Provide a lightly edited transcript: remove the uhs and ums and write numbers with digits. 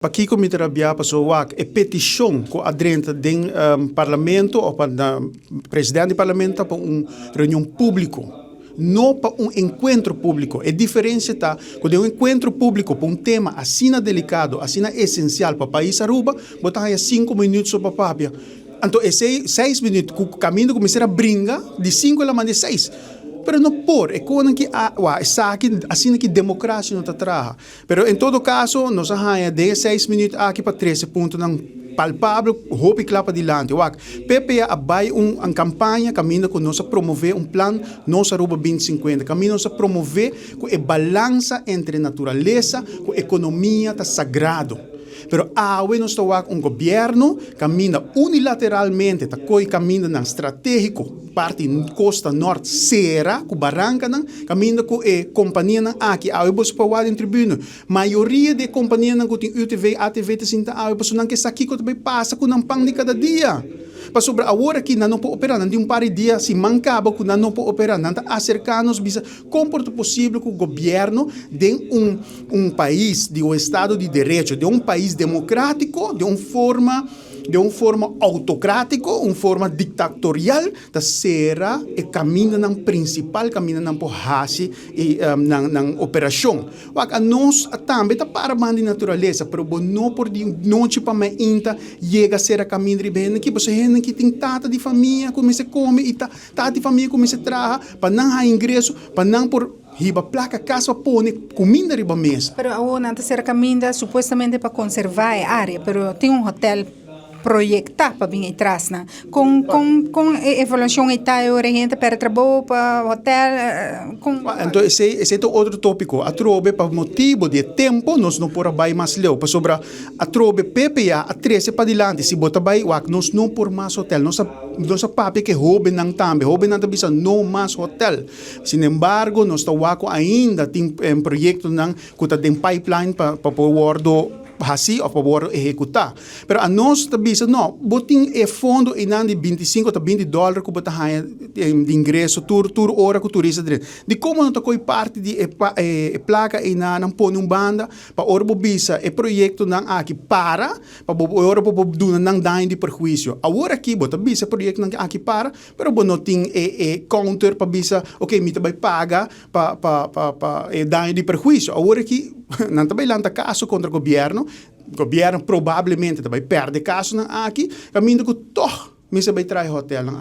Pakiko mi ta rabia? Paso wak e peticion cu a drenta den Parlamento of pa na Presidente di Parlamento ta pa un reunion publico, no pa un encuentro publico. E diferencia ta cu den un encuentro publico pa un tema asina delicado, asina esencial pa pais Aruba, bo ta haya 5 minuut so pa papia. Anto esey 6 minuut cu caminda cu mester a bringa di 5 el a manda 6. Pero no por, e conan ki a, wa, esaki asina ki democracia no ta traha. Pero en todo caso, nos a haya den 6 minuut aki pa 13 puntonan palpabel, hopi cla padilanti. Wak, PPA a bay un campaña caminda cu nos a promove un plan Nos Aruba 2050. Caminda nos a promove cu e balansa entre naturalesa cu economia ta sagrado. Pero awe nos ta wak un gobierno caminda unilateralmente ta coy camindanan strategico parti costa nort sera cu barancanan, caminda cu e companianan aki awe bo por wak den tribune. Mayoria di companianan cu tin UTV, ATV ta sinta awe paso nan ke sa kico ta bay pasa cu nan pan di cada dia. Pasobra awor aki nan no por opera, nan tin un par di dia, siman caba cu nan no por opera. Nan ta acerca nos bisa con por ta posibel cu gobierno den un pais di un estado di derecho, di un pais democratico, di un forma autocratico, un forma dictatorial, ta sera e camindanan principal, camindanan por haci e nan operacion. Wak, anos tambe ta para banda di naturalesa, pero bo no por di nochi pa mainta yega sera caminda riba hende aki, pasobra hende aki tin tata di famia cu mester come y tata di famia cu mester traha pa nan haya ingreso, pa nan por hiba placa cas pa pone cuminda riba mesa. Pero awor nan ta sera caminda supuestamente pa conserva e area, pero tin un hotel proyecta pa bin atras na. Con evaluacion ta e hende perde trabou pa hotel con Anto, esey ta otro topico. Atrobe, pa motibo di tempo, nos no por bay mas leu. Pasobra atrobe PPA a 13 padilanti. Si bo ta bay, wak, nos no por mas hotel. Nos a papia cu hobennan tambe. Hobennan tambe bisa no mas hotel. Sin embargo, nos ta wak ainda tin un proyectonan cu ta den pipeline pa por wordo haci of pa wordo ehecuta. Pero anos ta bisa no, bo tin e fondo einan di 25 ta $20 cu bo ta haya di ingreso tur ora cu turista drenta. Di con no ta coy parti di e placa einan nan pone un banda pa ora bo bisa e proyectonan aki para, pa bo ora bo duna nan daño di perhuicio. Awor aki bo ta bisa proyectonan aki para, pero bo no tin e counter pa bisa, ok, mi ta bay paga pa e daño di perhuicio. Awor aki nan ta bay lanta caso contra gobierno, gobierno probablemente ta bay perde casonan aki, caminda cu toch mester bay traha hotelnan.